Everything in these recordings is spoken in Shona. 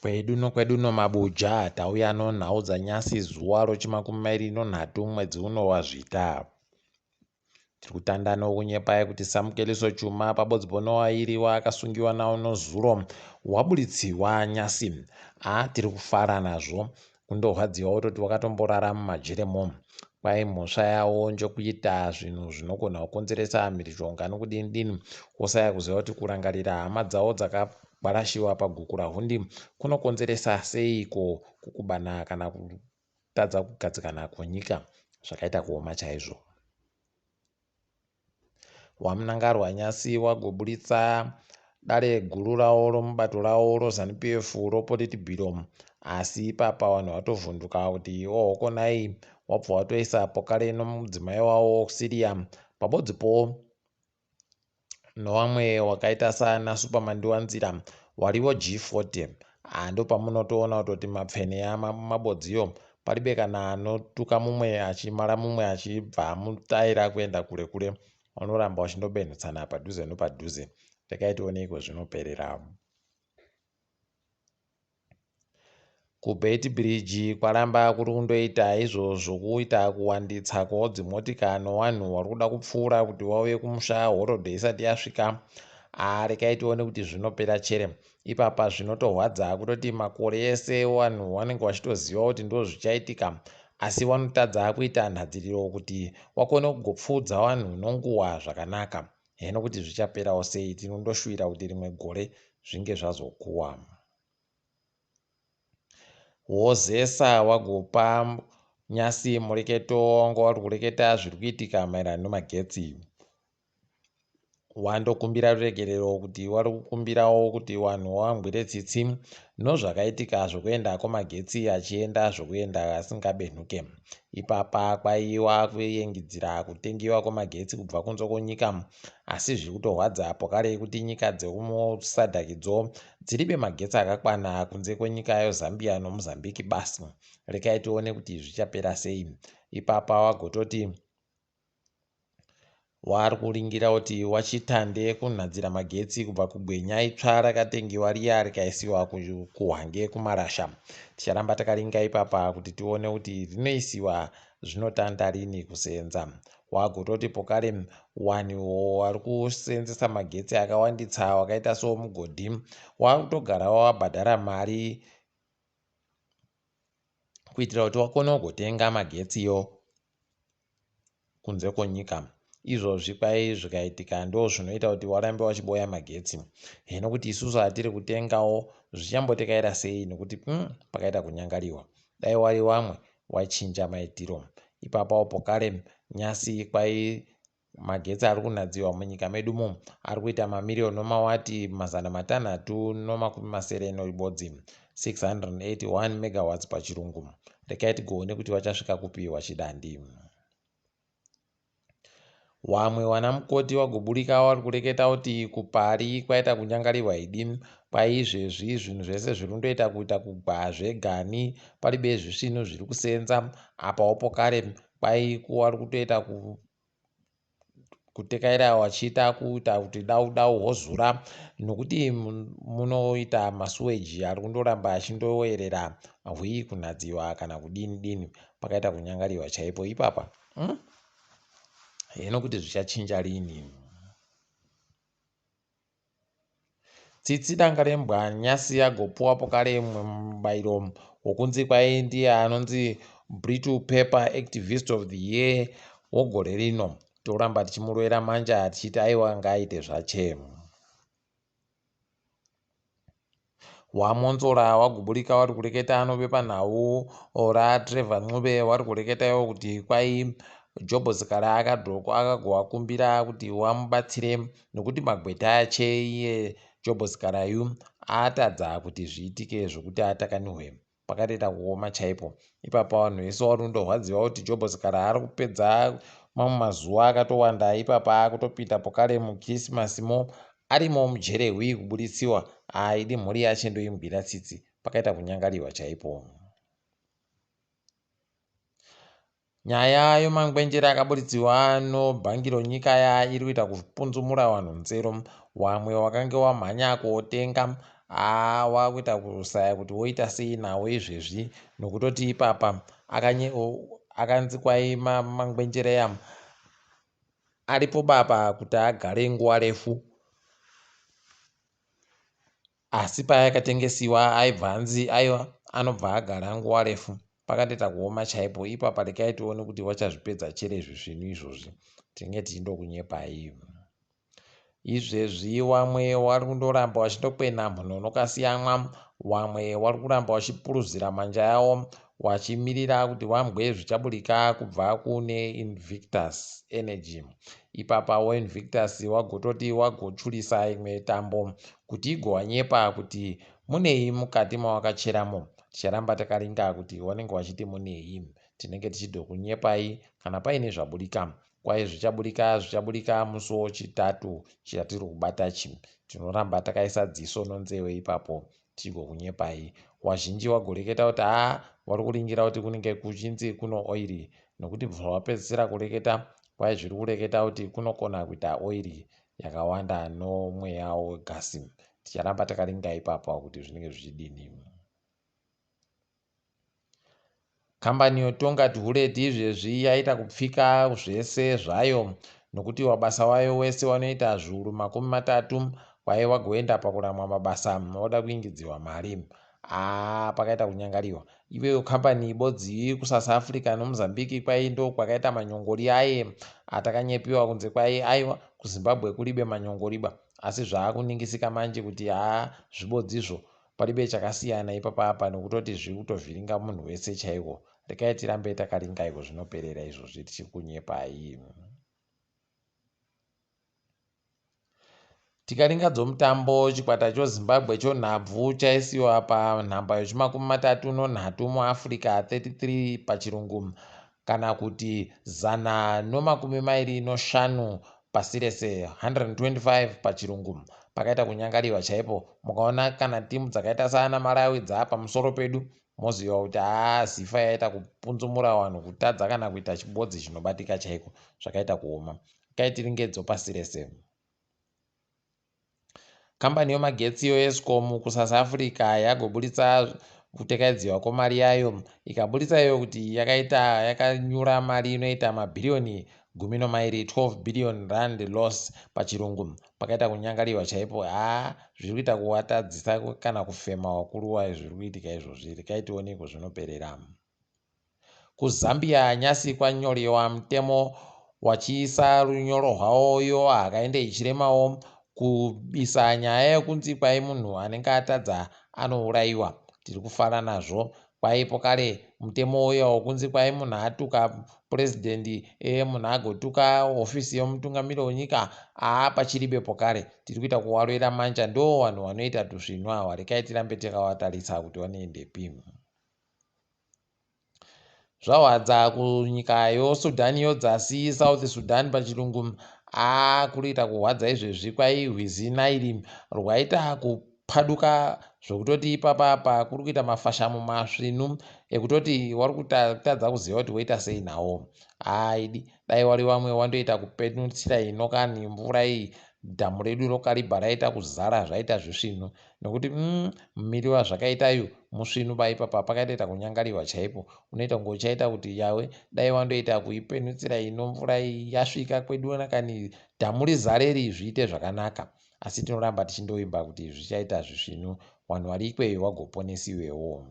Kwedu nokwedu nomabuja tauya nonhau dzanyasi zuva rochimakumi mairi nonhatu mwedzi uno waZvita. Tiri kutanda nokunyepai kuti Samukeliso Chuma pabodzi ponowairi waakasungiwa nawo nozuro waburitsiwa nyasi. Haa tiri kufara nazvo kundorwadziwa wototi wakatomborara mumajeremo. Kwai mhosva yawo njokuita zvinhu zvinogona kukonzeresa mhirizhonga nokudini dini wosaya kuziva kuti kurangarira hama dzawo dzakagwarashiwa pagukurahundi kunokonzeresa seiko kukubana kana kutadza kugadzikana kwenyika zvakaita kuoma chaizvo. WaMnangarwa nyasi wagoburitsa dare guru rawo romubato rawo roZanu-PF roPolitiburo asi ipapa vanhu vatovhunduka kuti ohokonai wabva watoisa pokare nomudzimai wawo Auxilia pabodzipo nowamwe wakaita saana Super Mandiwanzira wariwo G40 ah, ndopamunotoona kutoti mapfene amabodziyo paribe kana anotuka mumwe achimara mumwe achibva amutaira kuenda kure kure vanoramba vachindobenhutsana padhuze nopadhuze rekai tioneiko zvinoperera. KuBeitbridge kwaramba kuri kundoita izvo zvokuita kuwanditsa kwodzimotika nowanhu wari kuda kupfuura kuti wauye kumusha horodhe isati yasvika. Haa rekai tione kuti zvinopera chere. Ipapa zvinotorwadza kutoti makore ese wanhu wanenge wachitoziva kuti ndozvichaitika asi wanotadza kuita nhadziriro kuti wakone kugopfuudza wanhu nonguwa zvakanaka. Heno kuti zvichaperawo sei tinondoshuwira kuti rimwe gore zvinge zvazokuwa. Wozesa wagopa nyasi mureketo wanga wari kureketa zviri kuitika maererano nemagetsi. Wandokumbira ruregerero kuti wari kukumbirawo kuti wanhu wangwire tsitsi nozvakaitika zvokuenda kwemagetsi achienda zvokuenda asingabenhuke. Ipapa kwaiwa kuyengidzira kutengiwa kwemagetsi kubva kunze kwenyika asi zviri kutorwadza pokare kuti nyika dzekumuSADC dzo dziribe magetsi akakwana kunze kwenyika yoZambia noMozambique basi. Rekai tione kuti zvichapera sei. Ipapa wagototi wari kuringira kuti wachitande kunhadzira magetsi kubva kugwenya itsva rakatengiwa riya rikaisiwa kuHwange kumarasha. Ticharamba takaringa ipapa kuti tione kuti rinoisiwa zvinotanda rini kuseenza. Wagototi pokare wanhu wari kuseenzesa magetsi akawanditsa wakaita somugodhi wakutogara wabhadhara mari kuitira kuti wakone kugotenga magetsiyo kunze kwenyika. Izvozvi kwai zvikaitika ndozvinoita kuti warambe wachiboya magetsi. Hino kuti isusu atiri kutengawo zvichambotekaira sei nekuti pakaita kunyangariwa. Dai wari wamwe wachinja maitiro. Ipapawo pokare nyasi kwai magetsi ari kunadziwa munyika medu mu ari kuita mamiriyoni nomawati 667 noribodzi 681 megawatts pachirungu. Rekai tigoone kuti vachasvika kupi wachidandi. Wamwe wanamukoti wagoburika wari kureketa kuti kupari kwaita kunyangarirwa idi kwaizvezvi zvinhu zvese zviri kundoita kuita kugwa zvegani paribe zvisvinu zviri kusenza apawo pokare kwai wari kutoita kutekaira wachiita kuita kuti dau dau hozura nokuti munoita masuweji ari kundoramba achindoerera hwii kunhadziwa kana kudini dini pakaita kunyangariwa chaipo ipapa? Heno kuti zvichachinja rini. Tsitsi Dangarembwa nyasi agopuwa pokare mumwe mubairo wokunzi kwai ndiye anonzi Brittle Paper Activist of the Year wogore rino. Toramba tichimurovera manja tichiti aiwa ngaaite zvache. WaMwonzora waguburika wari kureketa ano bepanhau raTrevor Ncube wari kureketa iwo kuti kwai Job Sikhala akagovakumbira kuti wamubatsire nokuti magweta ache iye Job Sikhala yu atadza kuti zviitike zvokuti atakanihwe. Pakatoita kuoma chaipo. Ipapa vanhu vese wari kundorwadziwa kuti Job Sikhala ari kupedza mamwe mazuva akatowanda ipapa akutopinda pokare muKirisimasi mo arimo mujere hwii kuburitsiwa aidi mhuri yache ndoimbwira tsitsi pakaita kunyangariwa chaipo. Nyaya yomangwenjere akaburitsiwa nobhangi ronyika ya iri kuita kupunzumura vanhu nzero. Wamwe wakange wamhanya kotenga Haa wakuita kusaya kuti woita sei nawo izvezvi nokutoti ipapa akanzi kwai mangwenjereya aripo baba kuti agare nguva refu asi payakatengesiwa aibva anzi aiwa anobva agara nguva refu pakatoita kuoma chaipo ipapa rekai tione kuti wachazvipedza chere izvi zvinhu izvozvi tinenge tichindokunyepai Izvezvi wamwe wari kundoramba wachindokwena mhuno nokasiyamwa, wamwe wari kuramba wachipuruzira manja yawo wachimirira kuti wambwe zvichaburika kubva kune Invictus Energy. Ipapawo Invictus wagototi wagochurisa imwe tambo kuti igowanyepa kuti munei mukati mawakacheramo. Ticharamba takaringa kuti wanenge wachiti munei. Tinenge tichidokunyepai kana paine zvaburika. Kwai zvichaburika zvichaburika musi wochitatu chatiri kubata chi. Tinoramba takaisa dziso nonzeve ipapo tigokunyepai. Wazhinji wagoreketa kuti haa wari kuringira kuti kunenge kuchinzi kuno oiri nokuti zvawapedzisira kureketa kwai zviri kureketa kuti kunokona kuita oiri yakawanda nomweya wegasi. Ticharamba takaringa ipapo kuti zvinenge zvichidini. Kambani yoTongaat Hulett izvezvi yaita kupfika zvese zvayo nokuti wabasa wayo wese wanoita zviuru 30 kwaye wagoenda pakuramwa mabasa voda kuingidziwa mari. Haa pakaita kunyangariwa. Iveyo kambani ibodzi iri kuSouth Africa noMozambique kwai ndokwakaita manyongori aye atakanyepiwa kunze kwai aiwa kuZimbabwe kuribe manyongoriba asi zvaakuningisika manje kuti haa zvibodzizvo Paribe chakasiyana ipapa apa nokutoti zviri kutovhiringa munhu wese chaiko. Rekai tirambe takaringa iko zvinoperera izvozvi tichikunyepai. Tikaringa dzomutambo, chikwata choZimbabwe chonhabvu chaisiwa panhamba yochimakumi matatu nonhatu muAfrica 33 pachirungu kana kuti 125 pasi rese 125 pachirungu pakaita kunyangariwa chaipo mukaona kana timu dzakaita saana Malawi dzaapamusoro pedu moziva kuti haa zifa yaita kupunzumura vanhu kutadza kana kuita chibodzi chinobatika chaiko zvakaita kuoma kaitiringedzo pasi rese. Kambani yemagetsi yeEskom kuSouth Africa yagoburitsa kutekaidziwa kwemari yayo ikaburitsa iyo kuti yakaita yakanyura mari inoita mabhiriyoni 12, 12 billion rand loss pachirungu pakaita kunyangariwa chaipo haa zviri kuita kuvatadzisa kana kufema wakuru wayo zviri kuitika izvozvi rekai tione iko zvinoperera. KuZambia nyasi kwanyorewa mutemo wachiisa runyoro hwawo iyo hakaende ichiremawo kubisa nyaya yekunzi kwai munhu anenge atadza anourayiwa. Tiri kufara nazvo. Kwaipo kare mutemo uya wokunzi kwai munhu atuka purezidhendi ee munhu agotuka hofisi yomutungamiri wenyika aa pachiribe pokare. Tiri kuita kuwaroera manja ndoo vanhu vanoita tusvinu awa rekai tirambe takawatarisa kuti wanoendepi. Zvahwadza kunyika yoSudan yodzasi, South Sudan pachirungu, aa kurikuita kuhwadza izvezvi kwai rwizi Nile rwaita kupaduka zvekutoti ipapa apa kuri kuita mafashamu masvinu ekutoti wari kutadza kuziva kuti woita sei nawo. Haa idi dai wari wamwe wandoita kupenutsira ino kani mvura iyi dhamu redu rokaribha raita kuzara zvaita zvisvinu Nokuti umm mumiriro wazvakaita yu musvinu ba ipapa pakatoita kunyangariwa chaipo unoita kunge uchaita kuti yawe dai wandoita kuipenutsira ino mvura iyi yasvika kwedu kani dhamu rizare ri zviite zvakanaka asi tinoramba tichindoimba kuti zvichaita zvisvinu wanhu wari ikweyo wagoponesiwewo.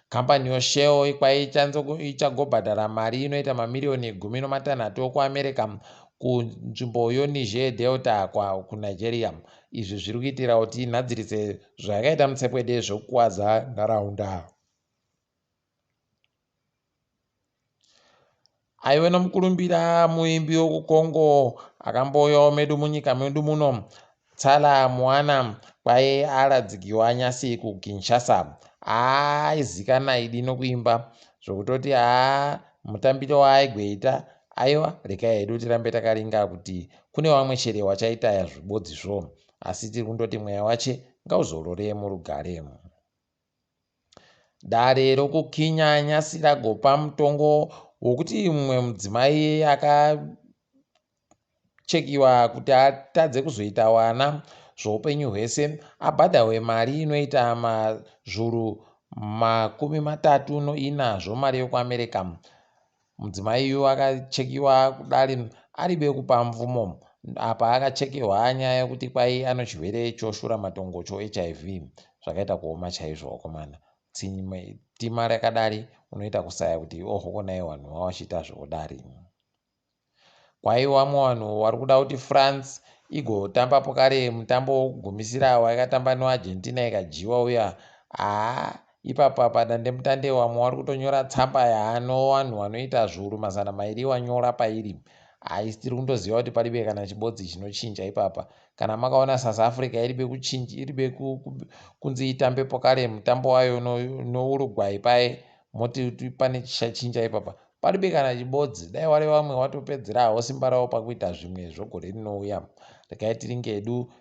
Kambani yoShell ichagobhadhara mari inoita mamiriyoni 13 okuAmerica kunzvimbo yoNiger Delta kuNigeria. Izvi zviri kuitira kuti inhadzirise zvayakaita mutsepwede zvekukuwadza nharaunda. Aive nomukurumbira muimbi wekuCongo akambouyawo medu munyika medu muno Tsala Muana kwaye aradzikiwa nyasi kuKinshasa. Aizikana idi nokuimba zvokutoti haa mutambiro waaigweita aiwa rekai hedu tirambe takaringa kuti kune wamwe chere wachaita zvibodzizvo asi tiri kundoti mweya wache ngauzorore murugare. Dare rokuKenya nyasi ragopa mutongo wokuti mumwe mudzimai akachekiwa kuti atadze kuzoita wana zvoupenyu hwese abhadhahwe mari inoita mazvuru 34 zvomari yokuAmerica. Mudzimai uyu akachekiwa kudare aribe kupa mvumo. Apa akachekehwa nyaya yekuti kwai ano chirwere choshuramatongo choHIV. Zvakaita kuoma chaizvo vakomana. Tima rakadari unoita kusaya kuti ohokonai vanhu vawachiita zveudari. Kwai wamwe vanhu wari kuda kuti France igotamba pokare mutambo wokugumisira wayakatamba noArgentina ikadyiwa uya. Haa ipapa padandemutande wamwe wari kutonyora tsamba yaano vanhu vanoita zviuru 200 wanyora pairi. Haisi tiri kundoziva kuti paribe kana chibodzi chinochinja ipapa. Kana makaona South Africa iribe kuchinja iribe kunzi itambe pokare mutambo wayo noUruguay paye moti pane chichachinja ipapa. Paribe kana chibodzi. Dai wari vamwe watopedzera havo simba ravo pakuita zvimwe zvogore rinouya. Regai tiringe hedu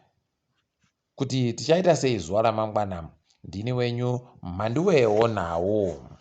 kuti tichaita sei zuva ramangwana. Ndini wenyu Mhanduwe wonawo.